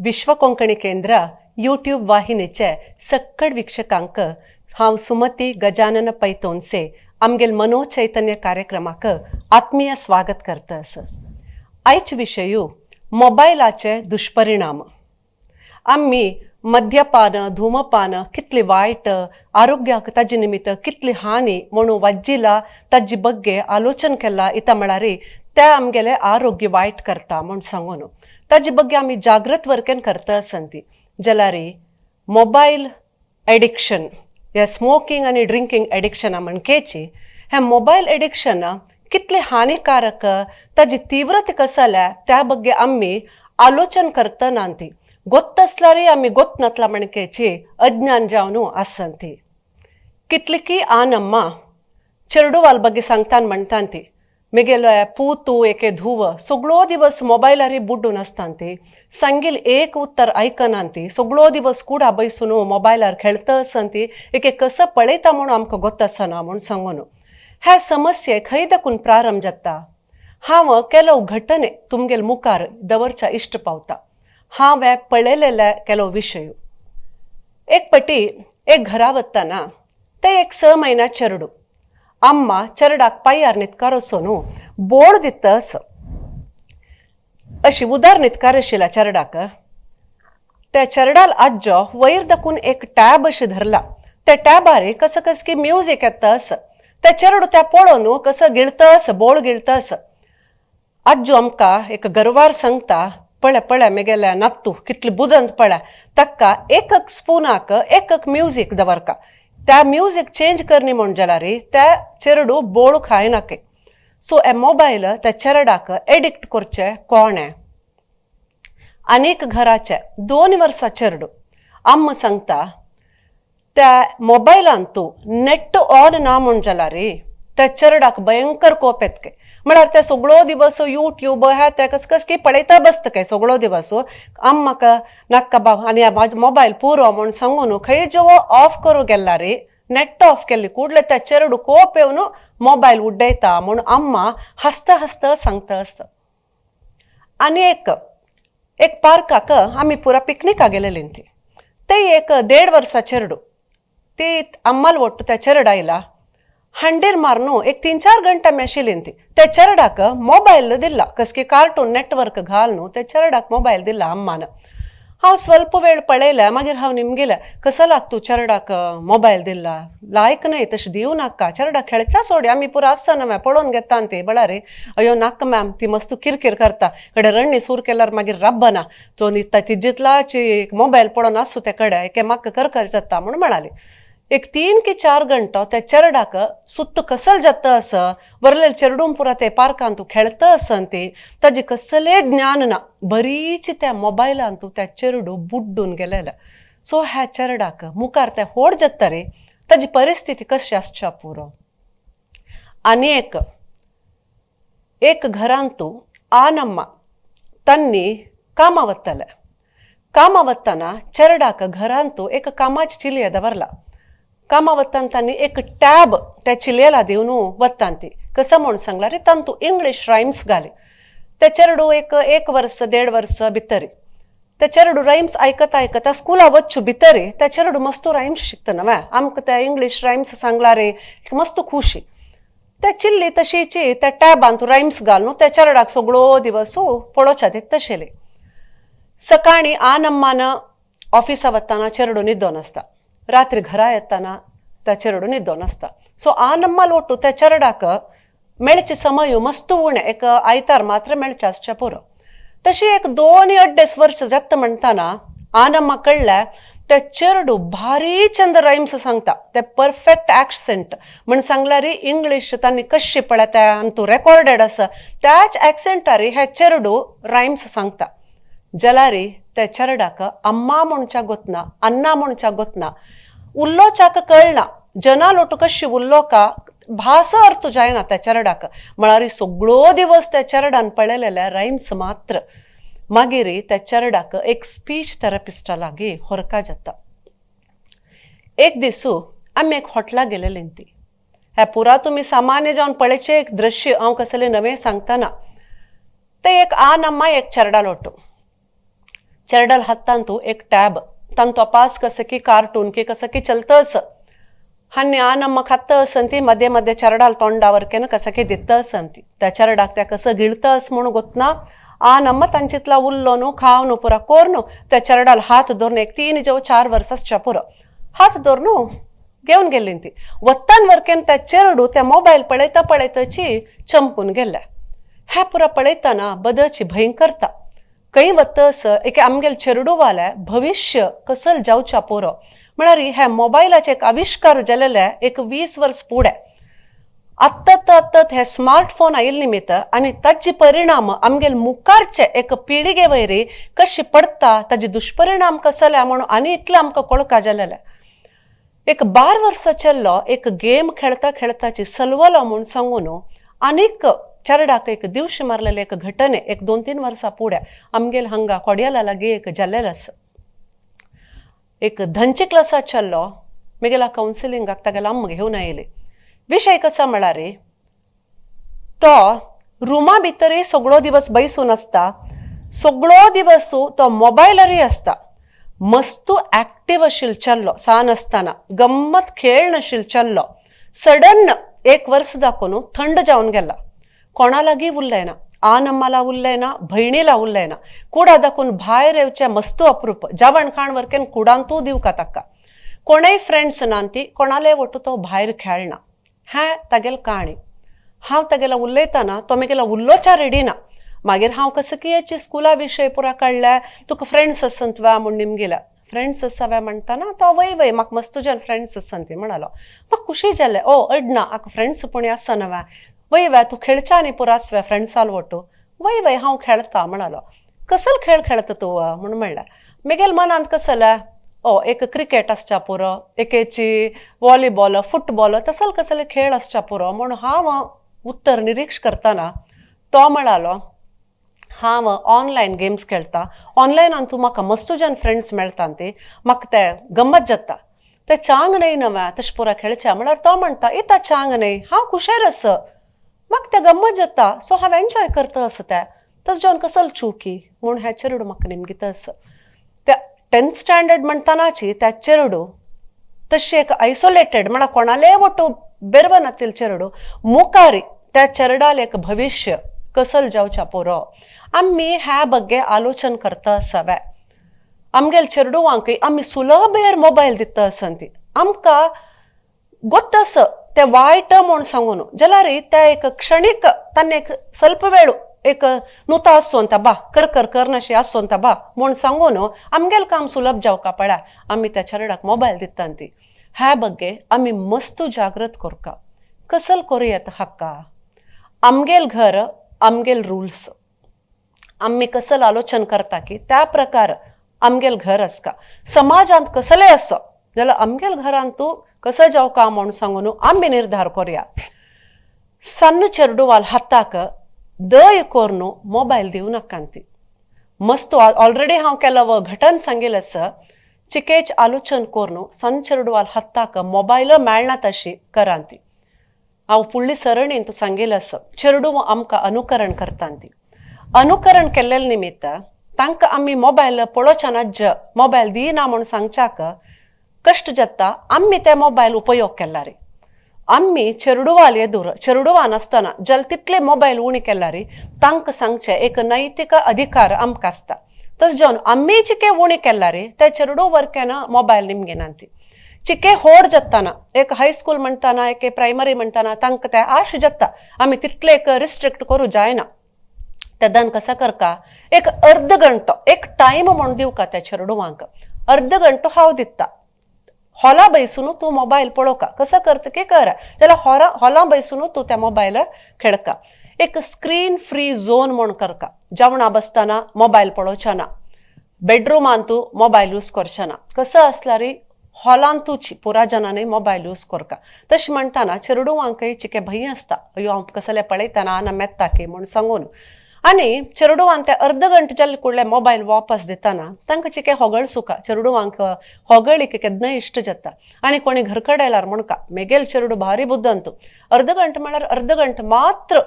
विश्व कोंकणी केंद्र यूट्यूब वाहिनीचे सक्कड वीक्षकांक हांव सुमती गजानन पैतोनसे आमगेल मनोचैतन्य कार्यक्रमाक आत्मीय स्वागत करता. आयचे विशय मोबायलाचे दुष्परिणाम. आमी मद्यपान, धूमपान कितली वायट, आरोग्याक ताजे निमित्त कितली हानी म्हणून वाज्जिला ताजी बग्गे आलोचन केला इता म्हळ्यार त्या आमगेले आरोग्य वायट करता म्हूण सांगून ताजे बग्गे आमी जागृत वर्केन करता आसन ती. जाल्यार मोबायल एडिक्शन हे स्मोकिंग आनी ड्रिंकींग एडिक्शना म्हणकेची हे मोबायल एडिक्शन कितले हानिकारक, ताजी तीव्रता कसं जाल्या त्या बग्गे आमी आलोचन करतना ती गोत्त आसल्यारय आमी गोत नातला म्हणकेची अज्ञान जावन आसन ती. कितलीकी आनम्मा चेरडुवाल बग्गे सांगतान म्हणटान ती मेगेलो पूतू एके धुव सगळो दिवस मोबायलार बुड्डून आसतान ती, सांगील एक उत्तर आयकनान ती, सगळो दिवस कुडा बैसून मोबायलार खेळता आसन ती, एके कसं पळयता म्हणून आमकां गोत आसना म्हूण सांगून ह्या समस्ये खंय दाखून प्रारंभ जाता. हांव केलो घटने तुमगेल मुखार दवरच्या इश्ट पावता. हांवें पळयलेले केलो विशय. एक पटी एक घरा वतना ते एक 6 म्हयन्या चेरडू अम्मा चेरडाक पांयार न्हिदकार वचून बोळ दिता असो अशी उदार न्हिदकार आशिल्ल्या चेरडाक. त्या चेरडाल आज्जो वयर दाखून एक टॅब अशी धरला. त्या टॅबार कसं कसं की म्युजीक येता असं त्या चेरडू त्या पळोवन कसं गिळता असं बोळ गिळता असं. आज्जो आमकां एक गरवार सांगता, पळय पळय मेगेल्या नात्तू कितली बुदंत पळय, ताका एक एक स्पुनाक एक एक म्युजीक दवरका, त्या म्युजीक चेंज करनी म्हूण जाल्यार त्या चेरडू बोळ खायनाके. सो हे मोबायल त्या चेरडाक एडिक्ट करचें कोणें? आनीक घराचे 2 वर्सां चेरडू अम्मा सांगता त्या मोबायलान तूं नेट ऑन ना म्हूण जाल्यार त्या चेरडाक भयंकर कोप येतके. म्हळ्यार ते सगळो दिवस यूट्यूब ह्या ते कस कस की पळयता बसता काय सगळो दिवस. आम्माका नाक्का बाब आनी मोबायल पुरो म्हूण सांगून खंय जेवो ऑफ करूं गेला रे, नेट ऑफ केल्ली कुडले त्या चेरडू कोप येवन मोबायल उड्डयता म्हूण अम्मा हसता हसता सांगता आसता. आनी एक एक पार्काक आमी पुरा पिकनिकाक गेलेली ती, ते एक 1.5 वर्सां चेरडू ती अम्माल ಒಟ್ಟು त्या चेरडा आयला हंडीर मारून एक 3-4 घंटे आमी आशिल्ली ती. त्या चेरडाक मोबायल दिला कसकी कार्टून नेटवर्क घाल न्हू, त्या चेरडाक मोबायल दिला अम्मान. हांव स्वल्प वेळ पळयलें मागीर हांव निमगेलें कसो लागतू चेरडाक मोबायल दिला लायक न्हय तशें दिवं नाका, चेरडाक खेळच्या सोडी आमी पुरो आसतना मॅम पळोवन घेता ती बळारे. अयो नाका मॅम ती मस्त किरकीर करता कडे रण्णी सूर केल्यार मागीर रब्बना तो न्हिदता तिजितलाची मोबायल पळोवन आसूं ते कडे एके म्हाका करकर जाता म्हूण म्हणाली. एक 3 की 4 घंटो त्या चेरडाक सुत्त कसल जाता असं वरलेले चेरडून पुरा ते पार्कान तूं खेळता आसन ती ताजे कसलें ज्ञान ना, बरीच त्या मोबायलान तूं त्या चेरडू बुड्डून गेलेले. सो ह्या चेरडाक मुखार ते होड जाता रे ताजी परिस्थिती कशी आसच्या पुरो. आनी एक एक घरान तूं आनम्मा तांणी कामां वतले, कामां वतना चेरडाक घरान तूं एक कामाची चिलये दवरला. कामा वतान तांणी एक टॅब त्या चिलयेला दिवन वतान ती कसं म्हूण सांगला रे तांतू इंग्लीश रायम्स घाली. त्या चेरडू एक 1 वर्स 1.5 वर्स भितर त्या चेरडू रायम्स आयकता आयकता स्कुला वच्चू भितर त्या चेरडू मस्त रायम्स शिकता ना आमकां त्या इंग्लीश रायम्स सांगला रे मस्त खुशी. त्या चिल्ली तशीची त्या टॅबान तूं रायम्स घाल न्हू त्या चेरडाक सगळो दिवस पळोवच्या ते तशेले. सकाळी आनम्मान ऑफिसा वतना चेरडू न्हिदोन आसता, रात्री घरा येताना त्या चेरडू न्हिदोन आसता. सो आनम्मा लोटू त्या चेरडाक मेळचे समय मस्त उणें एक आयतार मात्र मेळचे आसच्या पुरो. तशी एक 2-2.5 वर्स जाता म्हणटाना आनम्मा कळ्ळ्या त्या चेरडू भारी चंद रायम्स सांगता ते परफेक्ट ॲक्सेंट म्हण सांगल्यार इंग्लीश तांणी कशी पळय त्या अंतू रेकॉर्डेड आसा त्याच ॲक्सेंटार हे चेरडू रायम्स सांगता. जाल्यार त्या चेरडाक अम्मा म्हणच्या गोतना अन्ना म्हणच्या गोतना उल्लोचाक कळना, जना लोटू कशी उल्लोका भास अर्थ जायना त्या चेरडाक. म्हळ्यार सगळो दिवस त्या चेरडान पळयलेले रायम्स मात्र. मागीर त्या चेरडाक एक स्पीच थेरपिस्टा लागीं होरका जाता. एक दिसू आमी एक हॉटला गेलेली ती. ह्या पुरा तुमी सामान्य जावन पळयचें एक दृश्य हांव कसलें नवें सांगतना. ते एक आन अम्मा एक चेरडा लोटू. चेरडाल हातांतू एक टॅब तांतो पास कसं की कार्टून की कसं की चलतस हन्ने आ ನಮ್ಮ ಕತ್ತ ಸಂತಿ ಮಧ್ಯೆ ಮಧ್ಯೆ ಚರಡಾಲ್ तोंडावरकेन कसं की दित्त संती त्या चरडाक त्या कसं गिळतस म्हणून गोतना आ ನಮ್ಮ ತಂಚಿತ್ಲ उल्लोನು खावನು ಪುರ कोर्नु त्या चरडाल हात धरून एक 3 जेव 4 वर्साच्या पुरो हात धरून घेवन गेल्ली ती वत्तान वरकेन त्या चेरडू त्या मोबायल पळयता पळयताची चमकून गेल्या. ह्या पुरा पळयतना बदची भयंकरता खंय वतस एके आमगेल चेरडूवाले भविश्य कसल जावच्या पुरो म्हळ्यार ह्या मोबायलाचे एक आविश्कार जालेले एक 20 वर्स फुडें आत्तात आत्तात हे स्मार्टफोन आयिल्ले निमित्त आनी ताजे परिणाम आमगेल मुखारचे एक पिळगे वयरी कशी पडटा ताजे दुश्परिणाम कसले म्हणून आनी इतलें आमकां कळका जालेलें. एक 12 वर्सां चेल्लो एक गेम खेळता खेळताची सलवलो म्हूण सांगून आनीक चेरडाक एक दिवशी मारलेले एक घटने एक 2-3 वर्सां फुडें आमगेल हांगा कोडियाला लागीं एक जाल्लेलें आसा. एक धनची क्लासा चेल्लो मेगेल्या कावन्सिलिंगाक तागेलो अम्मा घेवन आयली. विशय कसा म्हळ्यार तो रुमा भितरय सगळो दिवस बैसून आसता, सगळो दिवस तो मोबायलारय आसता. मस्तू ऍक्टिव्ह आशिल्लो चेल्लो सान आसतना गम्मत खेळ नाशिल्लो चेल्लो सडन 1 वर्स दाखोवन थंड जावन गेला. कोणा लागीं उलयना, आ नम्माला उलयना, भयणीला उलयना, कुडा दाखोवन भायर येवचें मस्तू अप्रूप जेवण खाण वरकेन कुडांतू दिवका ताका. कोणय फ्रेंड्स ना ती कोणाले वटू तो भायर खेळना. हें तागेल काणी. हांव तागेलो उलयतना तो मेगेलो उलोवच्या रेडी ना. मागीर हांव कसं की स्कुला विशय पुरा काडल्या तुका फ्रेंड्स आसत वा म्हूण निमगेल्या फ्रेंड्स आसा म्हणटाना तो वय वय म्हाका मस्त तुज्यान फ्रेंड्स आसन ती म्हणालो. म्हाका खुशी जालें ओ अडना आका फ्रेंड्स पुणी आसना वा वय वा तूं खेळच्या न्ही पुरा आसव्या फ्रेंड्साल वटू वय वय हांव खेळता म्हणालो. कसल खेळ खेळता तूं म्हूण म्हणलें. मेगेल मनांत कसलें ओ एक क्रिकेट आसच्या पुरो, एकेची वॉलीबॉल फुटबॉल तसल कसले खेळ आसच्या पुरो म्हूण हांव उत्तर निरीक्ष करतना तो म्हणालो हांव ऑनलायन गेम्स खेळटा, ऑनलायनान तूं म्हाका मस्तू जन फ्रेंड्स मेळटा ती म्हाका ते गम्मत जाता. ते चांग न्हय नव्या तशें पुरा खेळच्या म्हळ्यार तो म्हणटा येता चांग न्हय हांव खुशेर आसा म्हाका तें गम्मत जाता सो हांव एन्जॉय करता आसा तें तशें जावन कसल चुकी म्हूण हें चेरडू म्हाका निमगिता आसा. त्या 10th standard म्हणटनाची त्या चेरडू तशें एक आयसोलेटेड म्हळ्यार कोणालेय वटू बेरवनातील चेरडू मुखारी त्या चेरडाल एक भविश्य कसल जावच्या पुरो आमी ह्या बग्गे आलोचन करता आसावे. आमगेल चेरडुवांकय आमी सुलभेर मोबायल दिता आसन ती आमकां गोत्त आसा ते वायट म्हूण सांगून जाल्यार त्या एक क्षणीक तांणी एक स्वल्प वेळ एक नुता आसोन बा कर कर करनाशी आसोन बा म्हूण सांगून आमगेल काम सुलभ जावका पळा आमी त्या चेरडाक मोबायल दिता ती. ह्या बग्गे आमी मस्तू जागृत करका कसल करूं येता हक्का. आमगेल घर आमगेल रुल्स आमी कसल आलोचन करता की त्या प्रकार आमगेल घर आसका. समाजांत कसलेय आसो जाल्यार आमगेल घरांत तूं कसं जावका म्हूण सांगून आमी निर्धार करुया. सन्न चेरडुवाल हाताक दय करून मोबायल दिवं नाका ती मस्त ऑलरेडी हांव केलो घटन सांगेल आसा चिकेच आलोचन करून सन्न चेरडुवाल हाताक मोबायल मेळना तशी करांती. हांव फुडली सरणीन तूं सांगेल आसा चेरडू आमकां अनुकरण करता ती अनुकरण केल्ले निमित्त तांकां आमी मोबायल पळोवच्या नाज्य मोबायल दिना म्हूण सांगच्याक कश्ट जाता. आमी ते मोबायल उपयोग केला रे आमी चेरडुवाल येदूर चेरडुवा नासतना जाल्यार तितले मोबायल उणी केला रे तांकां सांगचें एक नैतीक अधिकार आमकां आसता. तशें जावन आमी चिके उणी केला रे त्या चेरडू वरकेन मोबायल निमगिना ती चिके होड जाताना एक हायस्कूल म्हणटाना एक प्रायमरी म्हणटाना तांकां ते आश जाता आमी तितले एक रिस्ट्रिक्ट करूं जायना. तेदान कसो करका एक अर्द घंटो एक टायम म्हूण दिवका त्या चेरडुवांक अर्द घंटो हांव दिता हॉला बैसून तूं मोबायल पळोवका कसो करता की कर जाल्यार हॉला बैसून तूं त्या मोबायल खेळका. एक स्क्रीन फ्री झोन म्हूण करका. जेवणा बसतना मोबायल पळोवचें ना, बेडरुमान तूं मोबायल यूज करचें ना, कसो आसल्यार हॉलांतूच पुरा जनांनी मोबायल यूज करका. तशें म्हणटाना चेरडुवांकय चिके भंय आसता अयो हांव कसलें पळयतना आना मेत्ता की म्हूण सांगून आनी चेरडुवान ते अर्द घंटे जाले कुडले मोबायल वापस दितना तांकां चिके होगळ सुका चेरडुवांक होगळीक केन्नाय इश्ट जाता. आनी कोणी घर कडेन आयल्यार म्हणका मेगेल चेरडू भारी बुद्दंत अर्द घंटे म्हळ्यार अर्द घंटे मात्र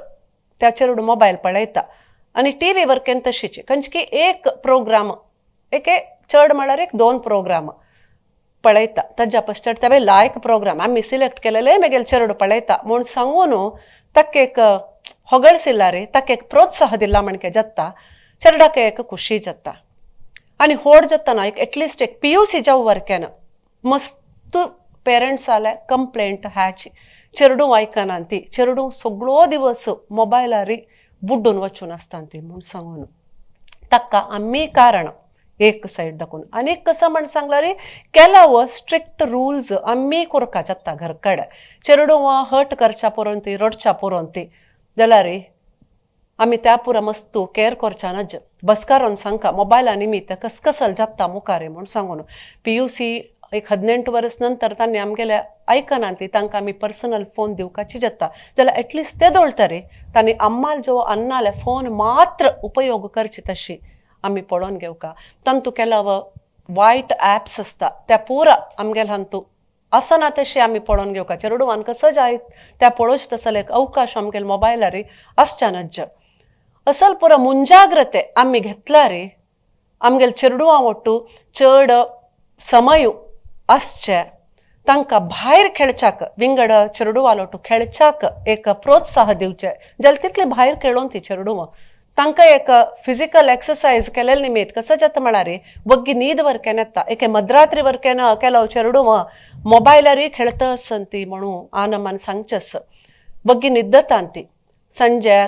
त्या चेरडू मोबायल पळयता. आनी टी व्ही वरकेन तशीच खंयची एक प्रोग्राम एके चड म्हळ्यार एक 2 प्रोग्राम पळयता, ताज्या पश्चात तेवे लायक प्रोग्राम आमी सिलेक्ट केलेले मेगेल चेरडू पळयता म्हूण सांगून ताका एक होगळसिल्ला रे, ताका एक प्रोत्साह दिला म्हणके जाता, चेरडाक एक खुशी जाता. आनी होड जाताना एक एटलिस्ट एक PUC जावं वरकेन मस्त पेरंट्साले कंप्लेंट ह्याची चेरडू आयकना ती, चेरडू सगळो दिवस मोबायलारी बुड्डून वचून आसता ती म्हूण सांगून ताका आमी कारण एक सायड दाखोवन. आनी कसं म्हण सांगला रे, केलाव स्ट्रिक्ट रुल्स आमी कोरका जाता घरकडे, चेरडू हर्ट करच्या पुरोन ती, रडच्या पुरोन ती जाल्यार आमी त्या पुरा मस्तू केअर करच्या नज बसकारोन सांगका मोबायला निमित्त कसकसल जाता मुखार म्हूण सांगून. PUC एक 18 वर्स नंतर तांणी आमगेले आयकना ती, तांकां आमी पर्सनल फोन दिवपाची जाता जाल्यार एटलिस्ट ते दोळटरी तांणी आम्माल जो अन्नाले फोन मात्र उपयोग करची तशी आमी पळोवन घेवका. तांतू केलाव वायट ॲप्स आसता त्या पुरा आमगेले हांतू आसना तशी आमी पळोवन घेवका. चेरडुवान कसो जाय त्या पळोवचे तसले एक अवकाश आमगेले मोबायलारी आसच्या नज्ज. असल पुरा मुंजाग्रते आमी घेतला रे आमगेले चेरडुवां ಒಟ್ಟು चड समय आसचे, तांकां भायर खेळच्याक विंगड चेरडुवां खेळच्याक एक प्रोत्साह दिवचे, जाल्यार तितले भायर खेळोन ती चेरडुवां तांकां एक फिजिकल एक्सरसायज केलेले निमित्त कसं जाता म्हळ्यार वग्गी न्हीद वरकेन येता. एके मध्यरात्री वरकेन केलो चेरडुवां मोबायलारय खेळता आसन ती म्हणून आनम्मान सांगचें आसा, वग्गी न्हिदता ती. संजे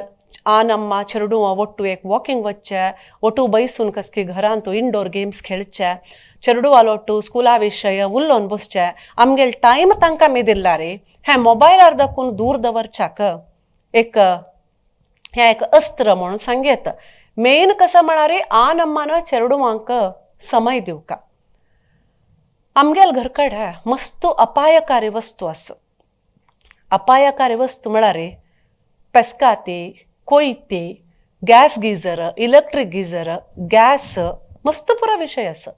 आनम्मा चेरडुवां ಒಟ್ಟು एक वॉकिंग वच्चे, ಒಟ್ಟು ಬೈसून कसकी घरांत इंडोर गेम्स खेळचे, चेरडुवां ಒಟ್ಟು स्कुला विशय उलोवन बसचे, आमगेले टायम तांकां आमी दिल्ला रे हें मोबायलार दाखोवन दूर दवरच्याक एक हें एक अस्त्र म्हणून सांगयेत. मेन कसं म्हळ्यार आनम्मान चेरडुवांक समय दिवका. आमगेले घरकडे मस्त अपायकारी वस्तू आसा. अपायकारी वस्तू म्हळ्यार पेस्काती, कोयती, gas geyser, electric geyser, gas मस्त पुरा विशय आसा.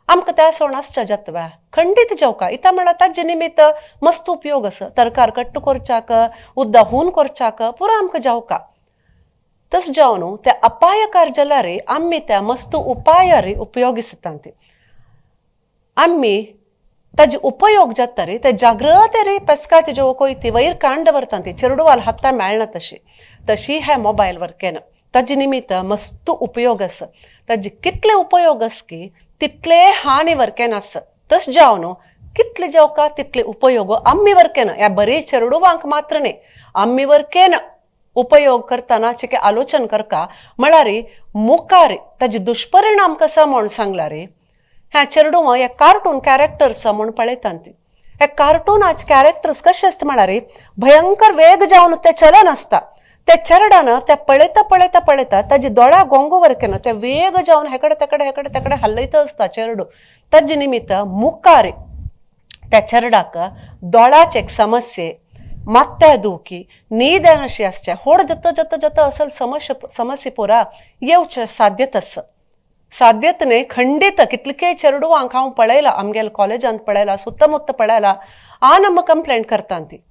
आमकां त्या सोण आसच्या जाता खंडीत जेवका इता म्हळ्यार ताजे निमित्त मस्त उपयोग आसा. तरकार कट्ट करच्याक, उद्दा हून करच्याक पुरा आमकां जेवका. तस जावन न्हू त्या अपायकार जाल्यार आमी त्या मस्त उपायार उपयोगिसता ती. आमी ताजे उपयोग जाता रे ते जागृत रे पेस्काती ज्यो कोयती वयर कांड दवरता ती चेरडुवाल हाता मेळना तशी तशी हे मोबायल वरकेन ताजे निमित्त मस्त उपयोग आसा. ताजे कितले उपयोग आसा की तितले हानी वरकेन आसा. तस जावन कितले जेवका तितले उपयोग आमी वरकेन ह्या बरे चेरडुवांक मात्र न्ही आमी वरकेन उपयोग करतना चिके आलोचन करका म्हळ्यार मुखार ताजे दुष्परिणाम कसा म्हूण सांगला रे ह्या चेरडुवां ह्या कार्टून कॅरेक्टर्स म्हूण पळयता ती. हे कार्टूनाचे कॅरेक्टर्स कशे आसता म्हळ्यार भयंकर वेग जावन ते चलन आसता. त्या चेरडान त्या पळयता पळयता पळयता ताजे दोळा गोंगो वरकेन ते वेग जावन हेकडे तेकडे हेकडे तेकडे हालयता आसता चेरडू. ताजे निमित्त मुखार त्या चेरडाक दोळाचे एक समस्ये, मात्या दुखी, न्हीद अशी आसचे, होड जाता जाता जाता असल समस्ये पुरा येवचे साध्यत आसा. साध्यत न्ही खंडीत कितले चेरडुवांक हांव पळयला, आमगेले कॉलेजांत पळयला, सुत्तमुत्त पळयला, आन कंप्लेंट करता ती.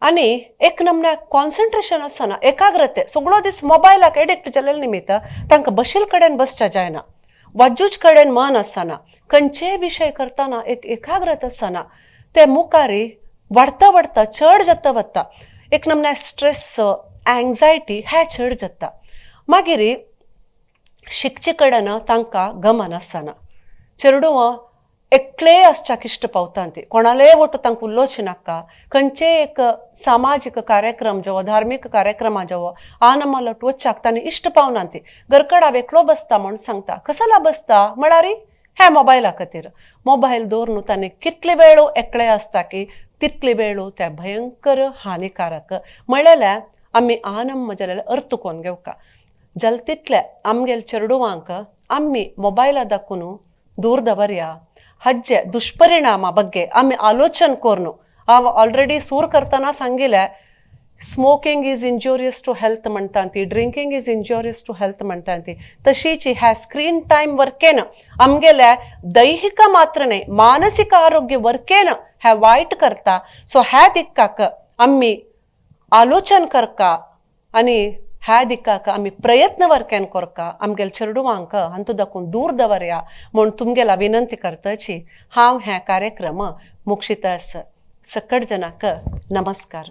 आनी एक नमन्या कॉन्सन्ट्रेशन आसना, एकाग्रते सगळो दीस मोबायलाक एडिक्ट जाल्ले निमित्त तांकां बशील कडेन बसच्या जायना, वाजूच कडेन मन आसना, खंयचेय विशय करतना एक एकाग्रत आसना. ते मुखारी वाडता वाडता चड जाता वता एक नमन्या स्ट्रेस, एंग्जायटी हें चड जाता. मागीर शिकचे कडेन तांकां गमन आसना. चेरडुवां एकले आसच्याक इश्ट पावता ती, कोणालेय वटू तांकां उलोवचें नाका. खंयचेय एक सामाजीक कार्यक्रम जावं, धार्मीक कार्यक्रमां जावं, आनमलट वच्चाक तांणी इश्ट पावना ती. घरकड हांव एकलो बसता म्हूण सांगता, कसला बसता म्हळ्यार ह्या मोबायला खातीर. मोबायल दवरून तांणी कितले वेळ एकले आसता की तितले वेळ त्या भयंकर हानिकारक म्हणलेल्या आमी आनंद जाल्यार अर्थ कोन घेवका. जाल्यार तितले आमगेले चेरडुवांक आमी मोबायला दाखोवन दूर दवरया. हाजे दुष्परिणामा ಬಗ್ಗೆ आमी आलोचन करून हांव ऑलरेडी सूर करतना सांगिल्लें, smoking is injurious to health म्हणटा ती, drinking is injurious to health म्हणटा ती. तशीच ह्या स्क्रीन टायम वरकेन आमगेल्या दैहिक मात्र न्ही मानसीक आरोग्य वरकेन ह्या वायट करता. सो ह्या दिक्काक आमी आलोचन करका आनी ह्या दिकाक आमी प्रयत्न वरकेन कोरका, आमगेले चेडवांक हांतू दाखून दूर दवरया म्हूण तुमगेला विनंती करताची. हांव हे कार्यक्रम मुक्षित आसा. सकट जनाक नमस्कार.